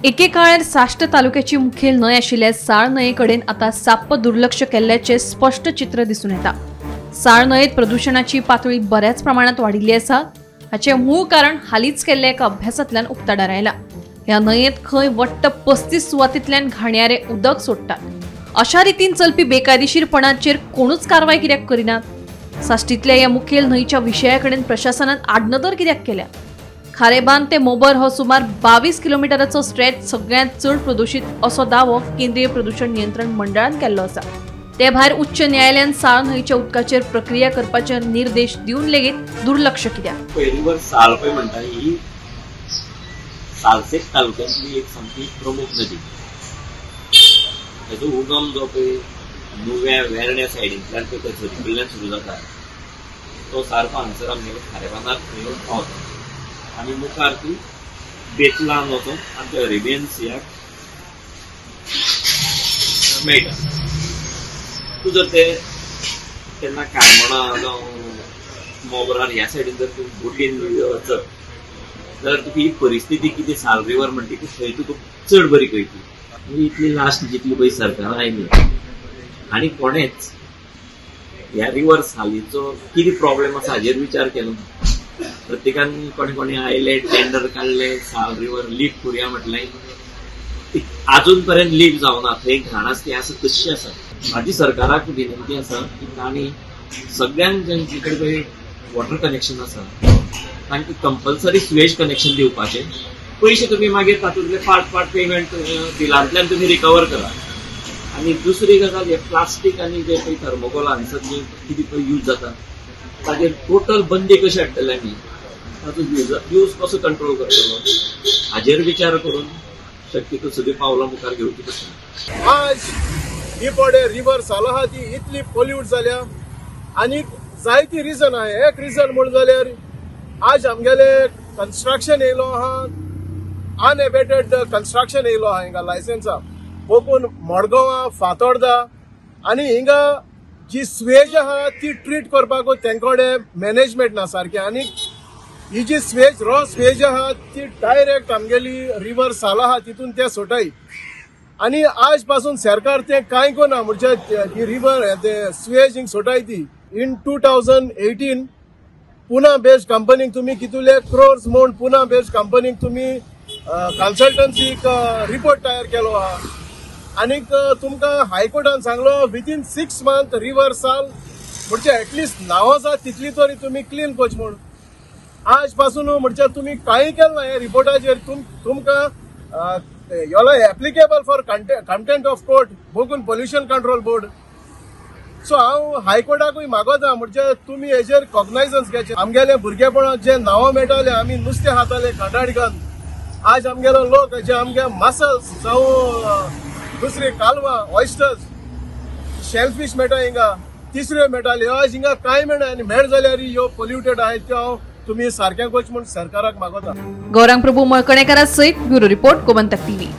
एके काळार साश्ट तालुक्याची मुखेल न्हंय आशिल्ल्या साळ न्हंये कडेन आतां साप्प दुर्लक्ष केल्ल्याचें स्पश्ट चित्र दिसून येता. साळ न्हंयेत प्रदुशणाची पातळी बऱ्याच प्रमाणात वाडिल्ली आसा. हाचें मूळ कारण हालींच केल्ल्या एका अभ्यासांतल्यान उक्ताडार आयलां. ह्या न्हंयेत खंय वट्ट 35 सुवातींतल्यान घाणयारें उदक सोडटात. अशा रितीन चलपी बेकायदेशीरपणाचेर कोणूच कारवाय कित्याक करिनात? साश्टींतल्या ह्या मुखेल न्हंयच्या विशया कडेन प्रशासनान आडनदर कित्याक केल्या? खारेबांद ते मोबर हो सुमार 22 किलोमिटराचो स्ट्रेच सगळ्यांत चड प्रदुशीत असो दावो केंद्रीय प्रदूषण नियंत्रण मंडळान केल्लो आसा. ते भायर उच्च न्यायालयान साळ न्हंयच्या उदकाचेर प्रक्रिया करपाचे निर्देश दिवन लेगीत दुर्लक्ष कित्याक? पयलीं साल पळय म्हणटा ही सालसेट तालुक्यांतली एक सामकी प्रमुख नदी. ताचो उगम जो पळय नुव्या वेर्ण्या सायडींतल्यान पळय त्या झरी कडल्यान सुरू जाता तो सारको हांगसर आमगेले खारेबांदार येवन पावता आनी मुखार ती बेतलान वचून आमच्या अरेबियन सियाक मेळटा. तूं जर ते तेन्ना कारमोणा जावं मोगरान ह्या सायडीन जर तूं बोटीन वचत जाल्यार तुका ही परिस्थिती कितें साल रिवर म्हणटा ती थंय तुका चड बरी कळटली. म्हणजे इतली लास्ट जितली पळय सरकारां आयली आनी कोणेच ह्या रिवर सालीचो कितें प्रॉब्लेम आसा हाजेर विचार केलो ना. प्रत्येकान कोणे कोणे आयले टेंडर काडले साल रिवर लीक करुया म्हटलें, आजून पर्यंत लीक जावना. थंय घाण आसा ती आसा तशी आसा. म्हाजी सरकाराक विनंती आसा की तांणी सगळ्यांक जांचे कडेन पळय वॉटर कनेक्शन आसा तांकां कंपल्सरी सुवेज कनेक्शन दिवपाचें. पयशे तुमी मागीर तातूंतले पार्ट पार्ट पेमेंट बिलांतल्यान तुमी रिकवर करा. आनी दुसरी गजाल, हे प्लास्टीक आनी जे पळय थर्मोकोल हांगसर जे कितें पळय यूज जाता ताजेर टोटल बंदी कशी हाडटले आमी, ताचो यूज कसो कंट्रोल करतलो हाजेर विचार करून शक्यतो सगळीं पावलां मुखार घेवची पडटली. आज ही पडे रिवर साल आहा ती इतली पोल्यूट जाल्या आनी जायती रिजन आहा. एक रिजन म्हण जाल्यार आज आमगेले कन्स्ट्रक्शन येयलो आहा, अनएबेटेड कन्स्ट्रक्शन येयलो आहा हिंगा लायसन्सा बोकून मडगांवा फातोर्दा आनी हिंगा जी स्वेज आहा ती ट्रीट करपाक तेंकडे मॅनेजमेंट ना सारकें. आनी ही जी स्वेज रॉ स्वेज आहा ती डायरेक्ट आमगेली रिवर साल आहा तितून ते सोटाय. आनी आज पासून सरकार ते कांय कोना म्हणजे ही रिवर ते स्वेज हिंग सोटाय ती. इन 2018 पुना बेस्ड कंपनीक तुमी कितले क्रोर्स म्हूण पुना बेस्ड कंपनीक तुमी कन्सल्टन्सीक रिपोर्ट तयार केलो आहा. आनीक तुमकां हायकोर्टान सांगलो विथीन 6 मंथ रिवर साल म्हणजे एटलिस्ट नांव आसा तितली तरी तुमी क्लीन करची म्हूण. आज पासून म्हणजे तुमी कांय केलें ना ह्या रिपोर्टाचेर. तुमकां योला applicable for contempt of court बोगून pollution control board. So हांव हायकोर्टाकूय मागोता म्हणजे तुमी हेजेर कॉग्नायजन्स घेवचें. आमगेले भुरगेपणांत जे नांवां मेळटाले आमी नुस्तें खाताले काटाडगन. आज आमगेलो लोक जे आमगे मसल्स जावं दुसरी कालवां ऑयस्टर्स शेलफीश मेळटा हिंगा, तिसऱ्यो मेळटाल्यो, आज हिंगा कांय मेळना. आनी मेळ जाल्यार ह्यो पोल्युटेड आहात त्यो हांव तुमी सारकें करचें म्हूण सरकाराक मागोता. गौरांग प्रभू मळकणेकरा सयत ब्युरो रिपोर्ट, गोमंतक टीव्ही.